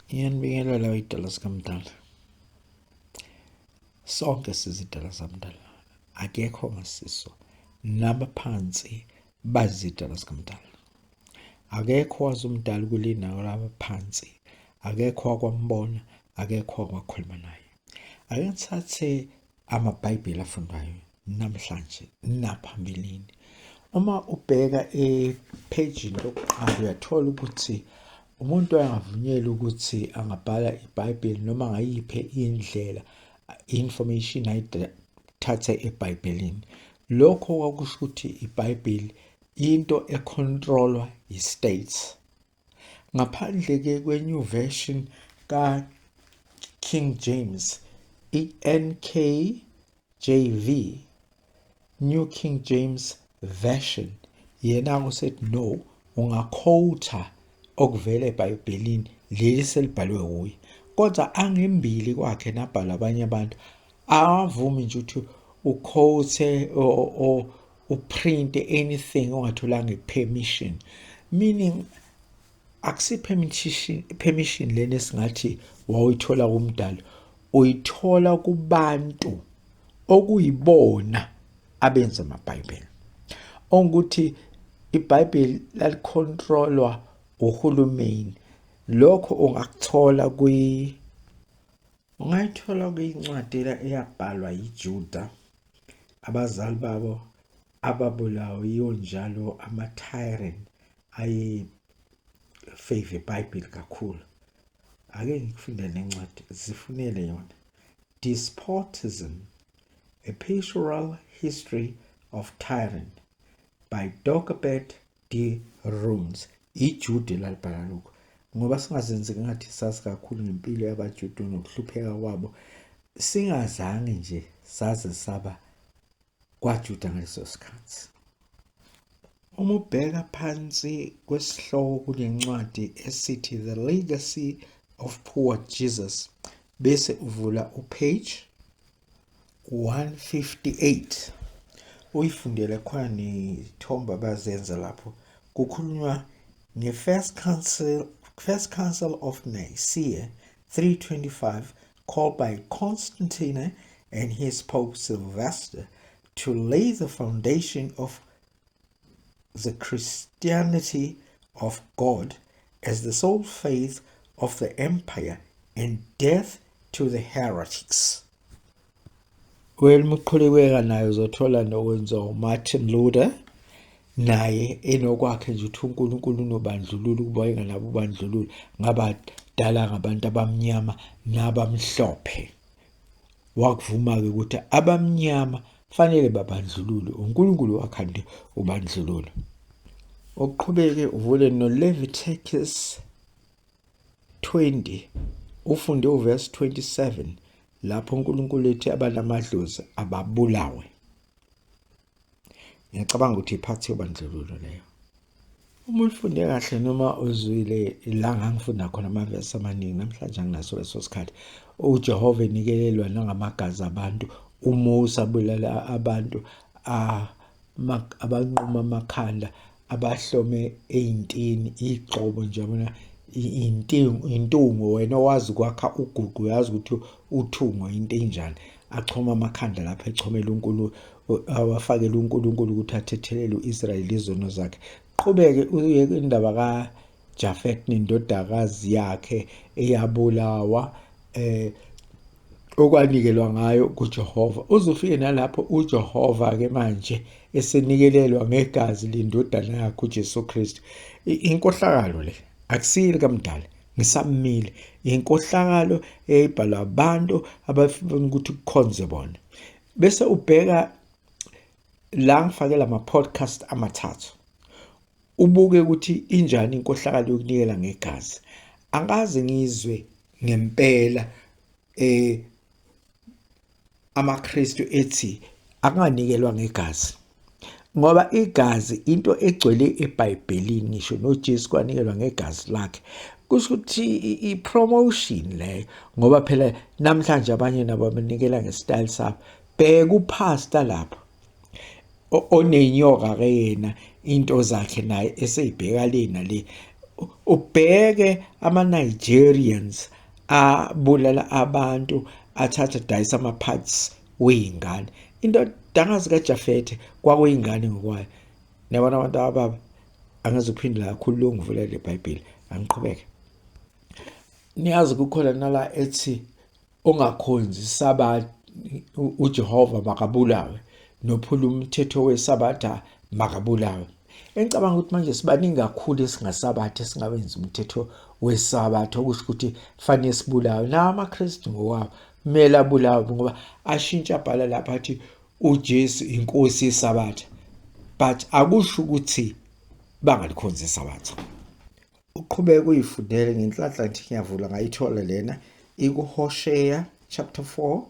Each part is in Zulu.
Ngiyanibingelela wey'dalwa zikaMdali. Sonke sizidalwa zaMdali. Akekho ongasiso. Nabaphansi bazidalwa zikaMdali. Akekho wazi uMdali kulindawo labaphansi. Akekho wakwambona, akekho wakwakhuluma naye. Ake ngithathe amaBhayibheli afundwayo namhlanje naphambilini. Uma ubheka ephejini lokuqala uyathola ukuthi umuntu angavunyelwa ukuthi angabhala iBhayibheli noma ngayiphi indlela information ayithathe eBhayibhelini. Lokho kwakusho ukuthi iBhayibheli into econtrolwa yi-states. Ngaphandle-ke kwe-New Version ka-King James, i-NKJV, New King James Version, yena usethi no, ungakhowutha okuvela eBhayibhelini leli selibhalwe wuye. Kodwa angembili kwakhe nabhalwa abanye abantu awavumi nje ukuthi ukhowuthe or uprinte anything ongatholanga i-permission, meaning akusi permission permission lena esingathi wawuyithola kumdalo, uyithola kubantu okuyibona abenza amabhayibheli, ongukuthi iBhayibheli lalicontrolwa uhulumeni. Lokho ungakuthola kwi ungayithola kwincwadi eyabhalwa yiJuda, abazali babo ababulawa yiwo njalo ama-tyrant aye-favor iBhayibheli kakhulu. Ake ngikufunde le ncwadi, zifunele yona. Despotism, A Pastoral History of Tyrant by Dagobert de Runes. IJude lalibhala lokhu ngoba singazenzi ngathi sazi kakhulu ngempilo yabaJuda nokuhlupheka kwabo, singazange nje saze saba kwaJuda ngaleso sikhathi. Uma ubheka phansi kwesihloko kulencwadi esithi The Legacy of Poor Jesus, bese uvula upage 158 uyifundele khona nethombe abazenza lapho kukhulunywa nge-First Council, First Council of Nicaea 325, called by Constantine and his Pope Sylvester to lay the foundation of the Christianity of God as the sole faith of the empire and death to the heretics. Well, uma naye uzothola nokwenziwa uMartin Luther, naye enokwakhe nje ukuthi uNkulunkulu unobandlululo, ukuba wayengenabo ubandlululo ngabadala ngabantu abamnyama nabamhlophe. Wakuvuma-ke ukuthi abamnyama fanele babandlululwe, uNkulunkulu wakhande ubandlululo. Uqhubeke uvule noLeviticus 20, ufunde uverse 27 lapho uNkulunkulu ethi abanamadlozi ababulawe. Ngiyacabanga ukuthi iphathi yobandlululo leyo. Uma ulifunde kahle noma uzwile la ngangifunda khona amavesi amaningi, namhlanje anginaso leso sikhathi. UJehova enikelelwa nangamagazi abantu, uMose abulala abantu, abanquma amakhanda, abahlome ey'ntini, igxobo nje yabona, intungo, wena owazi ukwakha ugugu uyazi ukuthi uthungo into enjani. Achoma amakhanda lapho echomela uNkulunkulu, awafakele uNkulunkulu ukuthi athethelele u-Israyeli izono zakhe. Qhubeke uye indaba kaJafet nendodakazi yakhe eyabulawa okwanikelwa ngayo kuJehova. Uzufike nalapho uJehova ke manje esenikelelwa ngegazi lendodana yakhe uJesu Kristu. Inkohlakalo le akusiyile kamdala, ngisamile. Inkohlakalo eyayibhalwa abantu abafuna ukuthi kukhonze bona. Bese ubheka la ngifakela ama-podcast amathathu, ubuke ukuthi injani inkohlakalo yokunikela ngegazi. Angaze ngizwe ngempela amaKristu ethi akunganikelwa ngegazi, ngoba igazi into egcwele eBhayibhelini, ngisho noJesu kwanikelwa ngegazi lakhe. Kusho ukuthi i-promotion leyo, ngoba phela namhlanje abanye nabo banikela nge-style sabo. Bheka uPastor lapho onenyoka ke yena, into zakhe naye eseyibheka le nale. Ubheke ama-Nigerians abulala abantu, athatha dayisa ama-parts wey'ngane. Indodakazi kaJafethe kwakuyingane ngokwayo. Niyabona abantu ababa, angizuphindela kakhulu lo ngivulele iBhayibheli, angiqhubeke. Niyazi kukhona nala ethi ongakhonzi iSabatha uJehova makabulawe, nophula umthetho weSabatha makabulawe. Engicabanga ukuthi manje sibaningi kakhulu esingasabatha esingawenzi umthetho weSabatha, okusho ukuthi fanele sibulawe. Nawo amaKristu ngokwawo kumele abulawe ngoba ashintsha abhala lapha athi uJesu inkosi yeSabatha, but akusho ukuthi bangalikhonzi iSabatha. Uqhubeke uyifundele ngenhlanhla ngithi ngiyavula ngayithola lena ikuHosea chapter 4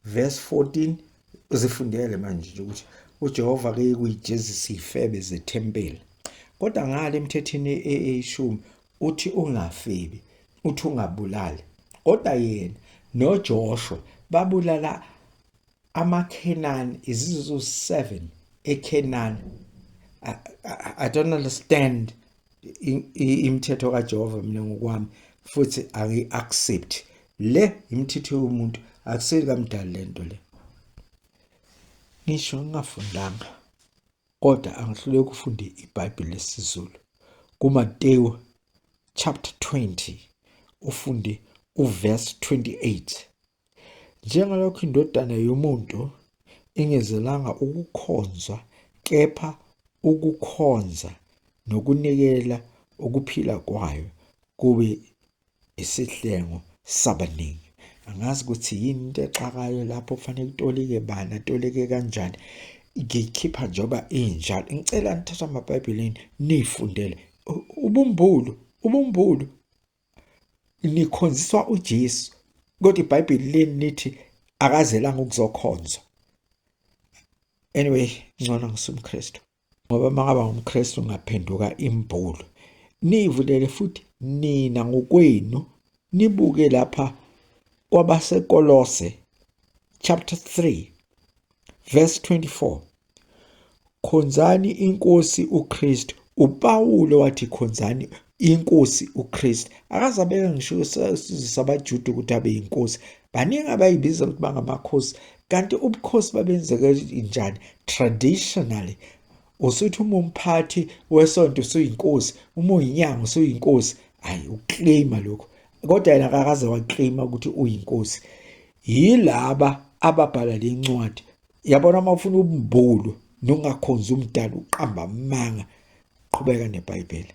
verse 14. Uzifundele manje nje ukuthi uJehova ke kuyijezisa izifebe zethempeli, kodwa ngale emthethweni eyishumi uthi ungafebi, uthi ungabulali, kodwa yena noJoshua babulala amaKhenani izizwe 7 eKhenani. I don't understand imithetho kaJehova mina ngokwami, futhi angi-accept le imithetho yomuntu, akuseli kamdali lento le. Ngisho ngingafundanga kodwa angihluleki ukufunda iBhayibheli lesiZulu. KuMateyu chapter 20 ufunde uverse 28. Njengalokhu iNdodana yomuntu ingezelanga ukukhonzwa kepha ukukhonza nokunikela ukuphila kwayo kube isihlengo sabaningi. Angazi ukuthi yini into exakayo lapho kufanele kutolike bani, atolike kanjani. Ngiyikhipha njengoba injalo. Ngicela nithathe amaBhayibheli enu niyifundele. Ubumbulu, ubumbulu. Nikhonziswa uJesu kodwa iBhayibheli leni lithi akazelanga ukuzokhonzwa. Anyway, ngcono ngisumKristu ngoba mangaba ngumKristu ngaphenduka imbulu. Niyivulele futhi nina ngokwenu nibuke lapha kwabaseKolose chapter 3 verse 24. Khonzani iNkosi uKristu. UPawulu wathi khonzani iNkosi uKristu. Akaze abeke ngisho isizwe sabaJuda ukuthi abe yinkosi. Baningi abayibiza ukuthi bangamakhosi, kanti ubukhosi babenzeke njani? Traditionally usuthi uma umphathi wesonto usuyinkosi, uma uyinyanga usuyinkosi. Hayi, ukuclaima lokho. Kodwa yena akakaze waclaima ukuthi uyinkosi. Yilaba ababhala le ncwadi. Yabona, uma ufuna ubumbulu nongakhonzi umdali uqamba amanga, qhubeka neBhayibheli.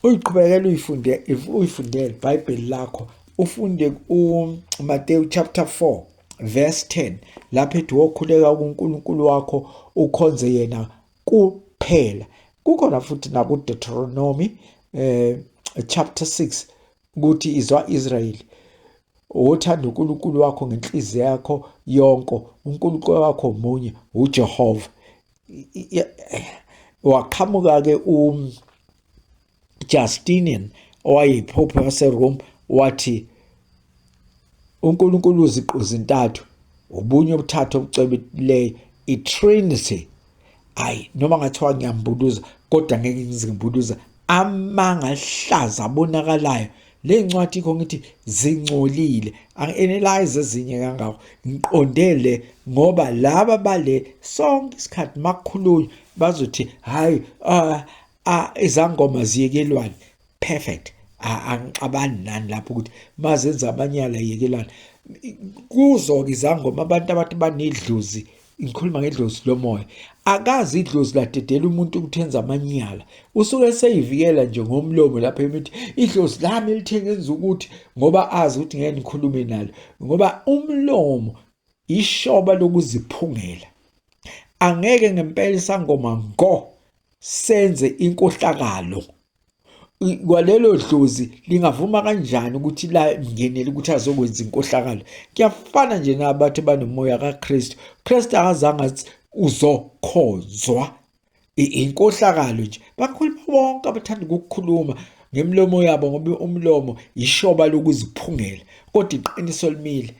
Uyiqhubekele uyifunde, uyifundele iBhayibheli lakho, ufunde uMateyu chapter 4 verse 10 lapho ethi wokhuleka kuNkulunkulu wakho ukhonze yena kuphela. Kukhona futhi nakuDeuteronomy chapter 6 ukuthi izwa Israyeli, wothanda uNkulunkulu wakho ngenhliziyo yakho yonke, uNkulunkulu wakho munye uJehova. Waqhamuka ke uJustinian owayeyiphophe waseRome, wathi uNkulunkulu uziqu zintathu, ubunye obuthathu obucwebileyo, iTrinity. Ayi, noma ngathiwa ngiyambuluza kodwa ngeke ngizimbuluza amanga ahlaza abonakalayo. Le ncwadi ikho ngithi zingcolile, angi-analyze ezinye kangako, ngiqonde le ngoba laba bale sonke isikhathi makukhulunywa bazothi hhayi izangoma ziyekelwane. Perfect, angixabani nani lapho ukuthi mazenza amanyala yekelana. Kuzo-ke izangoma abantu abathi banedlozi, ngikhuluma ngedlozi lomoya, akazi idlozi ladedela umuntu ukuthi enze amanyala, usuke eseyivikela nje ngomlomo lapha emithi idlozi lami elithe ngenza ukuthi, ngoba azi ukuthi ngeke nikhulume nalo, ngoba umlomo ishoba lokuziphungela. Angeke ngempela isangoma ngo senze inkohlakalo kwalelo dlozi lingavuma kanjani ukuthi langenele ukuthi azokwenza inkohlakalo? Kuyafana nje nabathi banomoya kaKristu. Kristu akazange athi uzokhonzwa inkohlakalo nje. Bakhuluma bonke abathanda ukukhuluma ngemilomo yabo, ngoba umlomo ishoba lokuziphungela, kodwa iqiniso limile,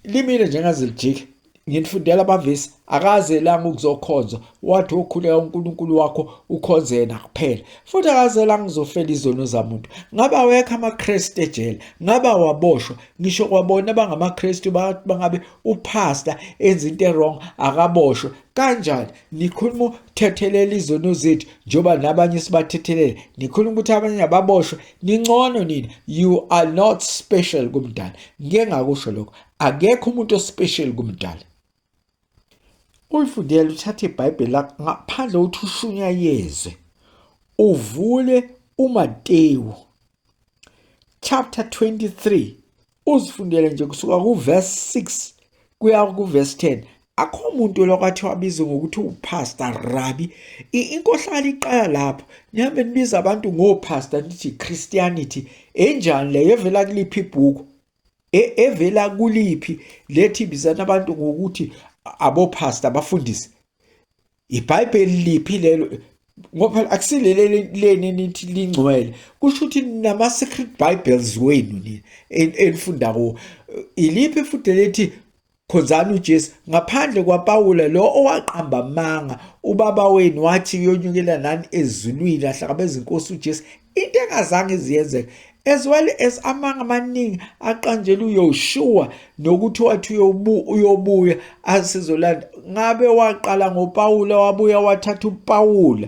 limile njengaze lijike. Nginifundela amavesi, akaze langa ukuzokhonzwa, Wathi wokhuleka uNkulunkulu wakho ukhonze yena kuphela. Futhi akazela ngizofela izono zamuntu. Ngabe awekho amaKristu ejele, ngabe awaboshwa, ngisho kwabona abangamaKristu bangabe upastor enza into ewrong akaboshwe. Kanjani? Nikhuluma uthethelela izono zethu njengoba nabanye sibathethelele. Nikhuluma ukuthi abanye ababoshwe, ningcono nina. You are not special kumdala. Ngike ngakusho lokho. Akekho umuntu ospecial kumdala. Uyifundele uthathe iBhayibheli lakho ngaphandle ukuthi ushunyayezwe. Uvule uMatewu chapter 23 uzifundele nje kusuka kuverse 6 kuya kuverse 10. Akho muntu lokwathi wabizwe ngokuthi upastor rabi. Inkohlakalo iqala lapho. Nihambe nibiza abantu ngopastor nithi Christianity enjani leyo evela kuliphi ibhuku? Evela kuliphi lethi bizana abantu ngokuthi abopastor abafundisi? IBhayibheli liphi lelo? Ngoba phela akusilele leni nithi lingcwele, kusho ukuthi nama secret bibles wenu ni enifunda kuwo. Iliphi futhi lethi khonzani uJesu ngaphandle kwaPawula lo owaqamba amanga? Ubaba wenu wathi uyonyukela nani ezulwini ahlangabeza inkosi uJesu, into engazange iziyenzeke, as well as amanga amaningi aqanjelwe uYoshua nokuthi wathi uyobuya asizolanda. Ngabe waqala ngoPawula wabuya wathatha uPawula.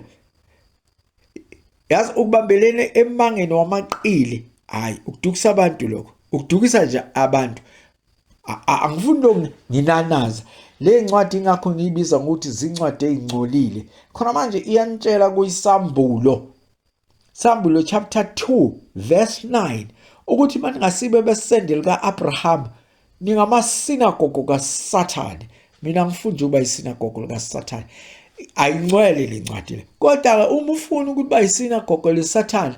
Yazi ukubambelene emangeni wamaqili, hayi ukudukisa abantu lokho, ukudukisa nje abantu. Angifuni lokhu nginanaza le ncwadi, ingakho ngiyibiza ngokuthi zincwadi ezingcolile. Khona manje iyanitshela kuyisambulo, Sambulo chapter 2 verse 9 ukuthi maningasibe besende lika-Abraham ningamasinagogo kaSathane. Mina ngifuna nje ukuba isinagogo likaSathane. Ayingcwele le ncwadi le, kodwa-ke uma ufuna ukuthi uba isinagogo leSathane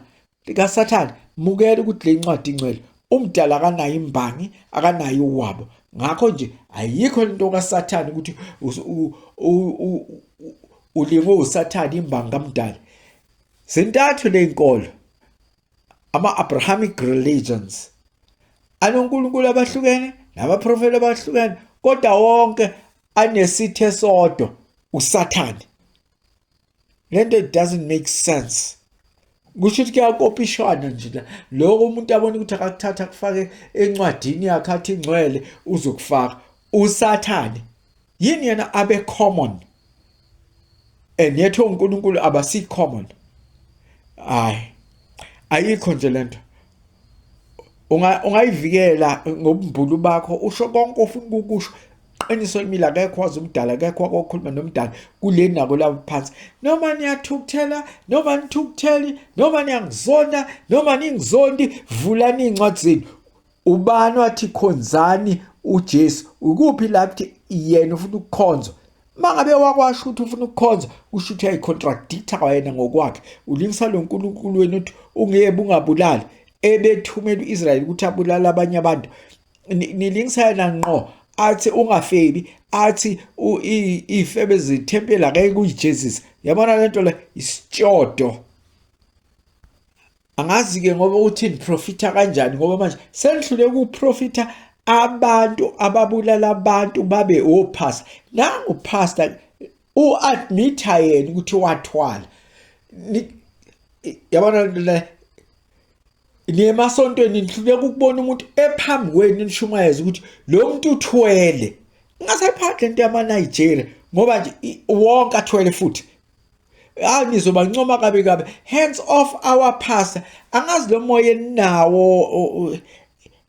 likaSathane, mukela ukuthi le ncwadi ingcwele. Umdala akanayo imbangi, akanayo uwabo. Ngakho nje ayikho lento kaSathane ukuthi ulingwe uSathane imbangi kamdala. Zintathu lezinkolo, ama-Abrahamic religions anonkulunkulu abahlukene nabaprofeti abahlukene, kodwa wonke anesithe esodwa, uSathane. Lento it doesn't make sense. Kusho ukuthi kuyakopishwana nje la. Lokho umuntu abona ukuthi akakuthatha akufake encwadini yakhe athi ingcwele uzokufaka. USathane yini yena abe common and yet oNkulunkulu abasi common? Hayi, ayikho nje lento. Ungayivikela ngobumbulu bakho, usho konke ofuna ukukusho, qiniso limile, akekho wazi umdala, akekho wakokhuluma nomdala kule nako labo phansi. Noma niyathukuthela, noma nithukutheli, noma niyangizonda, noma ningizondi, vulani iy'ncwadi zenu. Ubani wathi khonzani uJesu? Ukuphi lapho yena ufuna ukukhonzwa? Mangabe wakwasho ukuthi ufuna ukukhonza, kusho ukuthi uyayicontradicta kwayena ngokwakhe. Ulingisa lo nkulunkulu wenu uthi ungebe ungabulali, ebethumela u-Israyeli ukuthi abulale abanye abantu. Nilingisa yena ngqo athi ungafebi, athi iy'febe zethempeli akeke kuyijezisa. Yabona lento le isitshodo. Angazi-ke ngoba uthi niprofitha kanjani, ngoba manje senihlule ukuprofitha abantu ababulala abantu babe ophasta. Nangu pastor u-admitha yena ukuthi wathwala. Yabona le niye emasontweni nihluleka ukubona umuntu ephambi kwenu nishumayeze ukuthi lo muntu uthwele. Ngingasayiphathi lento yamaNigeria ngoba nje wonke athwele futhi. Hayi nizobancoma kabi kabi. Hands off our pastor. Angazi lo moya eninawo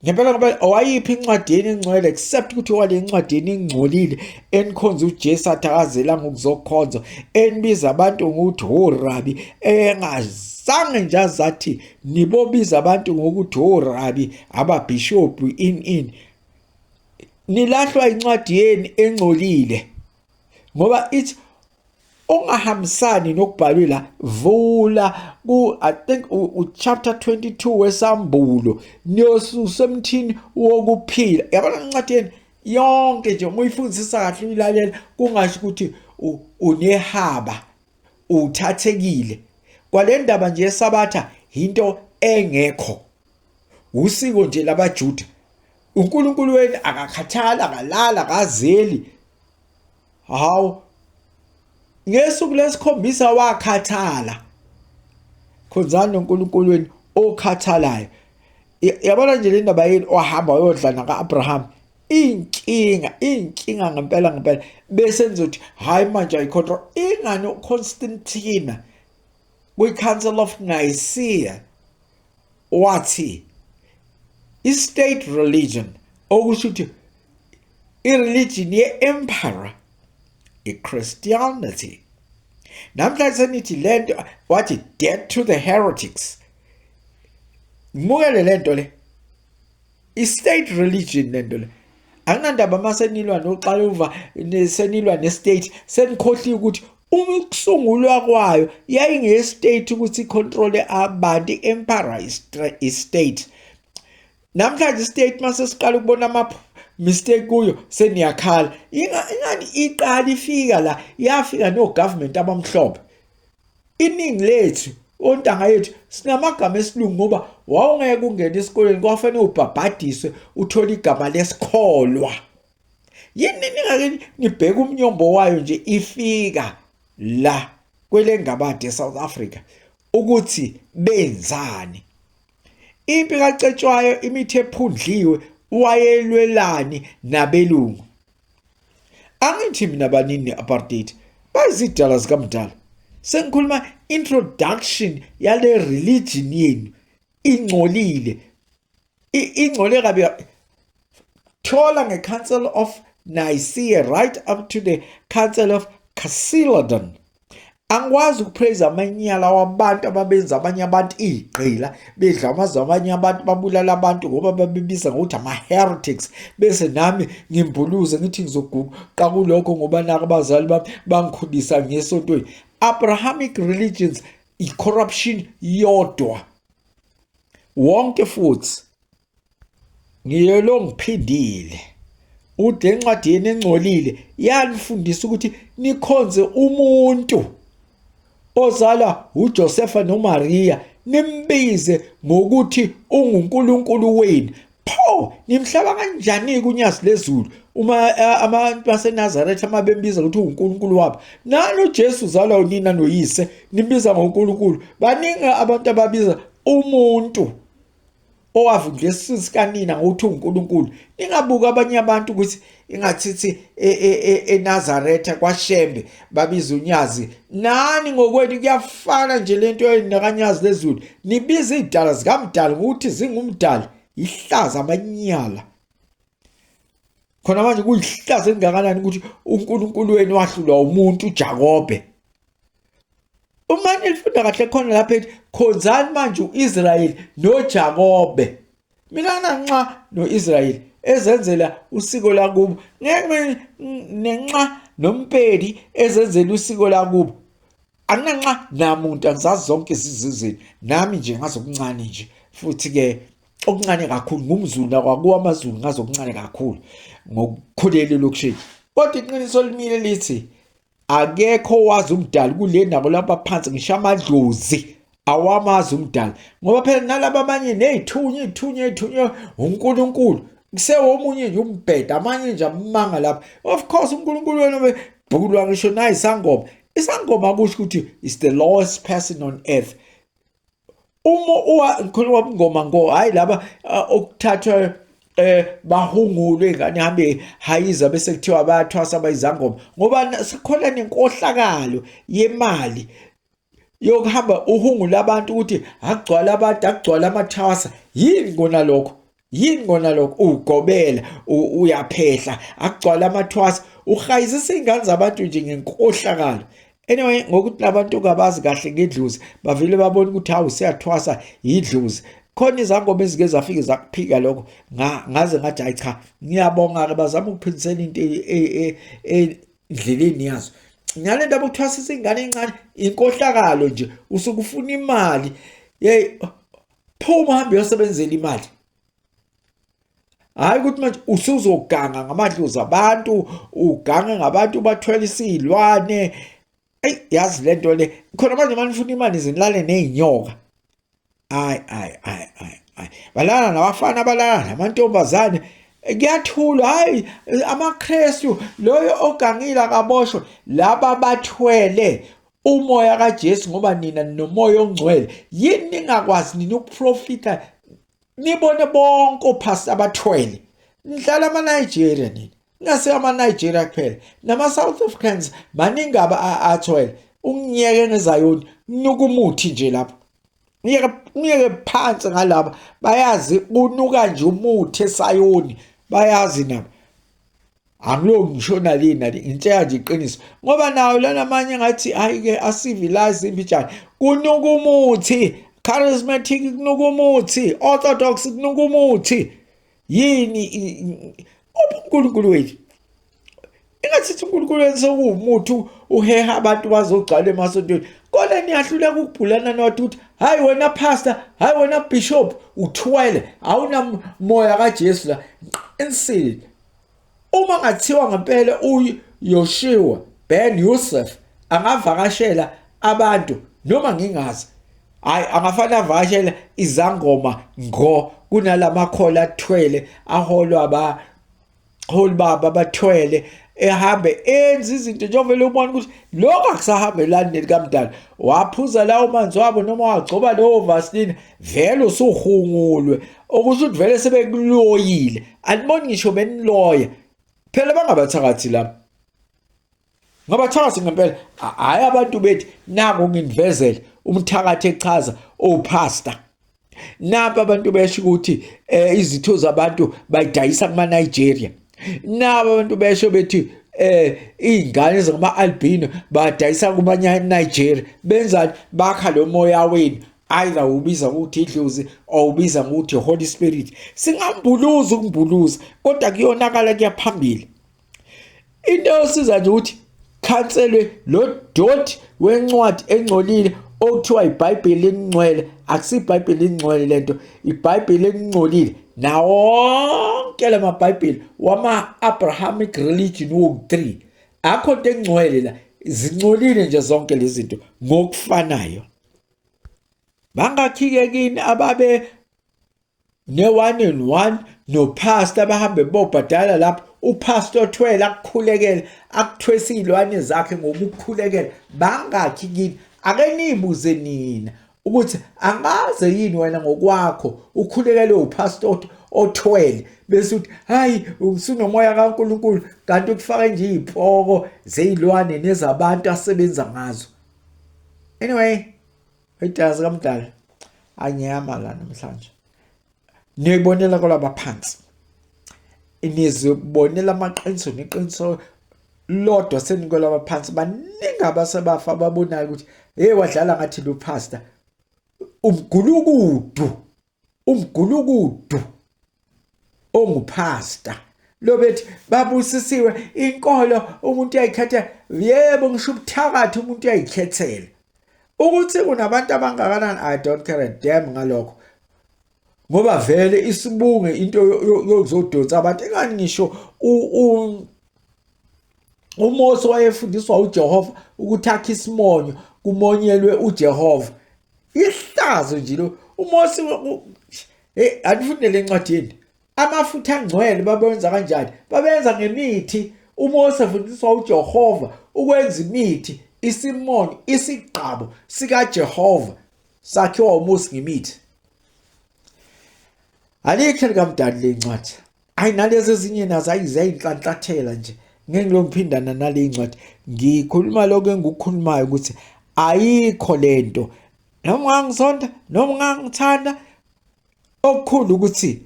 ngempela, ngoba owayiphi incwadi yenu engcwele except ukuthi wale incwadi yenu ingcolile enikhonza uJesu athi akazelanga ukuzokhonza, enibiza abantu ngokuthi orabi, engazange nje azathi nibobiza abantu ngokuthi orabi, ababhishobhi in nilahlwa incwadi yenu engcolile ngoba ithi ongahambisani nokubhalwe la. Vula ku I think u chapter 22 wesambulo, niyosusa emthini wokuphila. Yabona incwadi yenu yonke nje uma uyifundisisa kahle uyilalela, kungasho ukuthi unehaba uthathekile kwale ndaba nje yesabatha, into engekho, usiko nje labaJuda. uNkulunkulu wenu akakhathali, akalala, akazeli. Hawu, Ngesuku lesikhombisa wakhathala. Khonzani noNkulunkulu wenu okhathalayo. Yabona nje le ndaba yenu ohamba uyodla naka-Abraham, inkinga inkinga ngempela ngempela, bese nizothi hayi manje ayicontrol ingani. UConstantine kwi-Council of Nicaea wathi i-state religion, okusho ukuthi i-religion ye-emperor, i-Christianity. Namhlanje senithi lento, wathi death to the heretics. Ngimukele lento le, i-state religion lento le, akunandaba. Mase nilwa noxaluva, senilwa ne-state, senikhohliwe ukuthi ukusungulwa kwayo yayinge-state ukuthi icontrole abantu. I-emperor i-state. Namhlanje i-state mase siqala ukubona ama-mistake kuyo, seniyakhala. Ingani iqala ifika la, yafika no-government abamhlophe. Iningi lethu, ontanga yethu, sinamagama esilungu ngoba wawungeke ungene esikoleni, kwafanele ubhabhadiswe uthole igama lesikholwa. Yini ningake nibheke umnyombo wayo nje ifika la kwelengabade eSouth Africa ukuthi benzani? Impi kaCetshwayo, imithi ephundliwe, wayelwelani nabelungu? Angithi mina banini ne-apartheid bayizidala zikamdala. Sengikhuluma introduction yale religion yenu ingcolile, ingcole kabi. Thola nge-Council of Nicaea right up to the Council of Chalcedon. Angikwazi ukupraise amanyala wabantu ababenza abanye abantu iy'gqila, bedla amazwe abanye abantu, babulala abantu ngoba babebiza ngokuthi ama-heretics, bese nami ngimbuluze ngithi ngizoguqa kulokho ngoba nako abazali bami bangikhulisa ngesontweni. Abrahamic religions i-corruption yodwa wonke. Futhi ngiyelo ngiphindile ude encwadi yenu engcolile yanifundisa ukuthi nikhonze umuntu ozalwa uJosepha noMaria, nimbize ngokuthi unguNkulunkulu wenu. Pho nimhlaba kanjani kunyazi lezulu uma abantu baseNazaretha uma bembiza ukuthi uNkulunkulu wabo? Nani uJesu uzalwa unina noyise, nimbiza ngoNkulunkulu. Baningi abantu ababiza umuntu owavundla esiswini sikanina ngokuthi uNkulunkulu. Ningabuki abanye abantu ukuthi ingathithi eNazaretha kwaShembe babiza unyazi, nani ngokwenu kuyafana nje lento nakanyazi lezulu. Nibiza izidala zikamdali ngokuthi zingumdali, ihlaza, amanyala. Khona manje kuyihlaza elingakanani ukuthi uNkulunkulu wenu wahlulwa umuntu uJakobe. Uma nilifunda kahle khona lapha ethi khonzani manje uIsrayeli noJakobe. Mina nanxa noIsrayeli ezenzela usiko lakubo, ngeke nenxa nompedi ezenzela usiko lakubo. Anginanxa namuntu, angizazi zonke izizwe nami nje, ngazi okuncane nje, futhi ke okuncane kakhulu. Ngumzulu nakwakuwo amaZulu, ngazi okuncane kakhulu ngokukhulela elokishini, kodwa iqiniso limile lithi akekho owazi umdali kule nabo lapha phansi. Ngisho amadlozi awamazi umdali, ngoba phela nalaba abanye ney'thunya iy'thunya ey'thunywe uNkulunkulu kusewomunye nje umbheda, amanye nje amanga lapha. Of course uNkulunkulu wena bebhukulwa ngisho nayisangoma. Isangoma kusho ukuthi is the lowest person on earth. Uma uwa ngikhuluma ubungoma ngo hayi laba okuthathwa bahungulwe ingane ihambe hayiza, bese kuthiwa bayathwasa, abayizangoma, ngoba sikhona nenkohlakalo yemali yokuhamba uhungula abantu ukuthi akugcwala abantu, akugcwala amathwasa. Yini kona lokho? Yini kona lokho? Ugobela, uyaphehla, akugcwala amathwasa, uhayizisa iy'ngane zabantu nje ngenkohlakalo. Anyway, ngokuthi labantu kabazi kahle ngedlozi, bavele babona ukuthi hawu, siyathwasa, yidlozi. Khona izangoma ezike zafike zakuphika lokho, ngaze ngathi hayi cha, ngiyabonga-ke, bazama ukuphindisela into endleleni yazo. Ngale ndaba ukuthwasisa ingane encane, inkohlakalo nje, usuke ufuna imali. Yeyi, phuma uhambe uyosebenzela imali, hayi ukuthi manje usuzoganga ngamadlozi abantu, ugange ngabantu, bathwele isiyilwane. Eyi, yazi lento le khona manje, manje ufuna imali, zinilale ney'nyoka. Ayi ayi ayi ayi ayi, balala nabafana, balala namantombazane. Kuyathulwa, hayi amaKristu loyo ogangile akaboshwe. Laba bathwele umoya kaJesu ngoba nina ninomoya ongcwele. Yini ningakwazi nina ukuprofitha nibone bonke ophastor abathwele? Nidlala ama-Nigeria nina. Ngase ama-Nigeria kuphela nama-South Africans maningi athwele. Ungiyeke ngezayoni nuka umuthi nje lapho. Ngiyeke ngiyeke phansi ngalaba bayazi kunuka nje umuthi esayoni bayazi nabo. Angilokhu ngisho nale nale ngitshela nje iqiniso ngoba nawo lana amanye ngathi hayi ke acivilize imbijana kunuka umuthi charismatic kunuka umuthi orthodox kunuka umuthi yini uphi uNkulunkulu wethu ingathi uNkulunkulu wethu sekuwumuthi uheha abantu bazogcwala emasontweni kodwa niyahluleka ukubhulana nodwa ukuthi hayi wena pastor hayi wena bishop uthwele awunamoya kaJesu la qinisile uma ngathiwa ngempela uYoshua Ben Yusuf angavakashela abantu noma ngingazi hayi angafana avakashele izangoma ngo kunalamakhola athwele aholwa ba holi baba abathwele ehambe enza izinto njengoba ubona ukuthi lokho akusahambelani nelikamdala waphuza lawo manzi wabo noma wagcoba lowo vaseline vele usuhungulwe okusho ukuthi vele sebekuloyile aniboni ngisho beniloya phela bangabathakathi laba ngabathakathi ngempela hhayi abantu bethi naku nginivezele umthakathi echaza owupastor nampa abantu besho ukuthi eh, izitho zabantu bayidayisa kuma-Nigeria nabo abantu besho bethi eh izingane zingama-albino badayisa kuma-Nigeria benzani bakha lo moya wenu either ubiza ngokuthi idlozi or ubiza ngokuthi Holy Spirit singambuluza ukumbuluza kodwa kuyonakala kuyaphambili into yosiza nje ukuthi khanselwe lo dot wencwadi engcolile okuthiwa iBhayibheli elingcwele akusibhayibheli elingcwele lento iBhayibheli elingcolile nawonke lamabhayibheli wama Abrahamic religion woku-3 akho nto engcwele la zingcolile nje zonke lezi zinto ngokufanayo bangakhi-ke kini ababe ne-one and one nophasta bahambe bobhadala lapho uphasta othwele akukhulekele akuthwese iy'lwane zakhe ngokukhulekela bangakhi kini ake niyibuze nina ukuthi angaze yini wena ngokwakho ukhulekele uphasta othwele bese uthi hayi usunomoya kaNkuluNkulu kanti ukufaka nje izipoko zezilwane nezabantu asebenza ngazo anyway idazi kamdala anyama la namhlanje niyibonela kwalaba phansi nizibonela amaqiniso neqiniso lodwa senikwelaba phansi baningi abasebafa ababonayo ukuthi hey wadlala ngathi lo pastor umgulukudu umgulukudu onguphasta lo bethi babusisiwe inkolo umuntu uyayikhethela yebo ngisho ubuthakathi umuntu uyayikhethela ukuthi kunabantu abangakanani i don't care a damn ngalokho ngoba vele isibunge into yokuzodonsa abantu ingani ngisho uMose wayefundiswa uJehova ukuthi akhe isimonyo kumonyelwe uJehova ihlazo nje lo uMose hey anifundele lencwadi yeni amafutha angcwele babenza kanjani babenza ngemithi uMose efundiswa uJehova ukwenza imithi isimonyo isigqabo sikaJehova sakhiwa uMose ngemithi alikho likamdali lencwadi Hayi nalezi ezinye nazo ayi ziyayinhlanhlathela nje. Ngeke ngilo ngiphindana nale ncwadi. Ngikhuluma lokho engikukhulumayo ukuthi ayikho lento. Noma ungangizonda, noma ungangithanda okukhulu ukuthi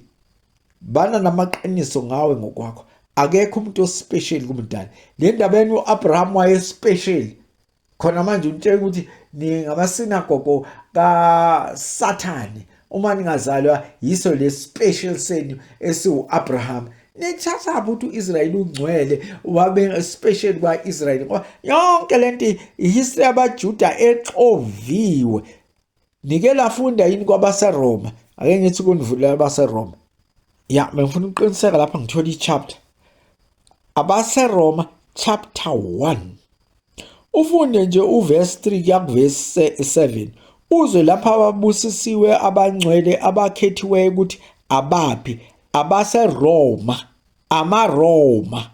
bana namaqiniso ngawe ngokwakho. Akekho umuntu ospecial kumdala. Le ndaba yenu uAbraham waye special. Khona manje utshela ukuthi ningamasinagogo kaSathane uma ningazalwa yiso le special senu esiwu-Abraham nithatha ukuthi u-Israyeli ungcwele wabe special kwa-Israyeli ngoba yonke lento ihistory yabaJuda exoviwe nike lafunda yini kwabaseRoma ake ngithi kunivulela abaseRoma ya bengifuna ukuqiniseka lapha ngithola i-chapter abaseRoma chapter 1 Ufunde nje uverse 3 kuya kuverse 7 uzwe lapha ababusisiwe abangcwele abakhethiweyo ukuthi abaphi. abaseRoma, amaRoma.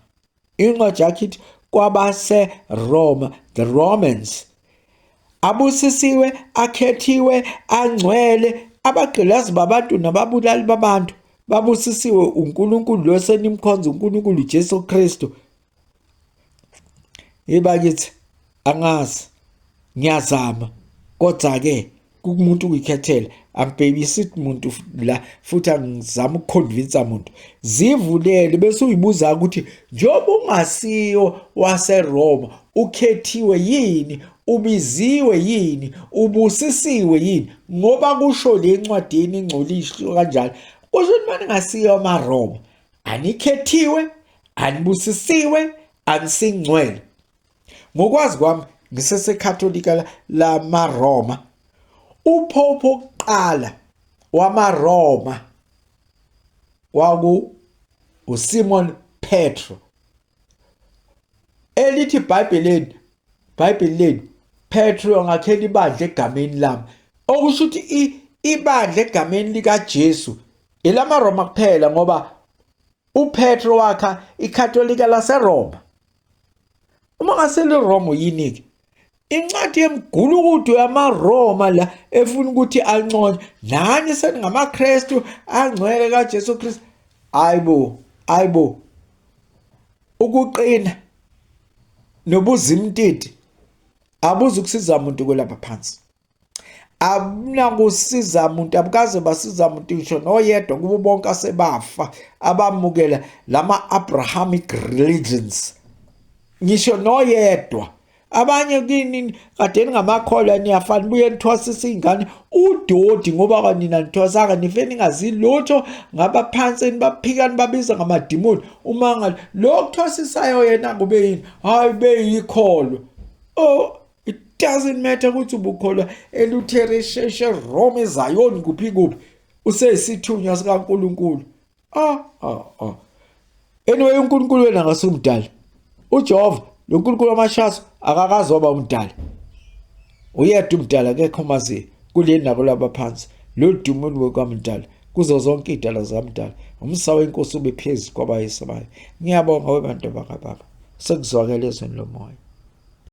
Incwadi yakhe ithi kwabaseRoma, the Romans. Abusisiwe, akhethiwe, angcwele, abagqilazi babantu nababulali babantu. Babusisiwe uNkulunkulu lo senimkhonza uNkulunkulu Jesu Kristu. Yebakithi angazi ngiyazama kodwa ke kumuntu ukuyikhethela angibhebisi muntu la futhi angizama ukuconvince muntu zivulele bese uyibuza ukuthi njengoba ungasiyo waseRoma ukhethiwe yini ubiziwe yini ubusisiwe yini ngoba kusho le ncwadini ingcolisho kanjalo kusho ukuthi maningasiyo amaRoma anikhethiwe anibusisiwe anisingcwele Ngokwazi kwami ngiseseKhatholika lamaRoma. Upope wokuqala wamaRoma kwaku uSimon Petro. Elithi iBhayibheli lenu, iBhayibheli lenu Petro ngakhela ibandla egameni lami. Okusho ukuthi ibandla egameni likaJesu elamaRoma kuphela ngoba uPetro wakha iKhatholika laseRoma. Uma ngaseliroma yini-ke? Incwadi yemigulukudu yamaRoma la efuna ukuthi anconywe. Nani seningamaKristu angcwele kaJesu Kristu. Hayibo, hayibo. Ukuqina nobuzimtiti abuzukusiza muntu kwelapha phansi. Abunakusiza muntu, abukaze basiza muntu ngisho noyedwa kubo bonke asebafa abamukela lama Abrahamic religions, ngisho noyedwa. Abanye kini kade ningamakholwa niyafana nibuye nithwasise iy'ngane udodi ngoba kwanina nithwasanga nife ningazi lutho ngabaphansi nibaphika nibabiza ngamadimoni. Uma ngale lo kuthwasisayo yena kube yini? Hayi beyikholwa. Oh, it doesn't matter ukuthi ubukholwa eLutheran, eSheshe, Rome, eZayoni, kuphi kuphi, useyisithunywa sikaNkulunkulu. Ah ah ah. Anyway, uNkulunkulu wena ngasumdala. UJehova lo Nkulunkulu wamashaso akakazi waba umdala. Uyedwa umdala akekho omaziyo kuleli nabo labaphansi. Lolu dumo luwe kwamdala kuzo zonke idala zamdala. Umsa wenkosi ube phezu kwabayisabayo. Ngiyabonga webantu bakababa. Sekuzwakele ezweni lomoya.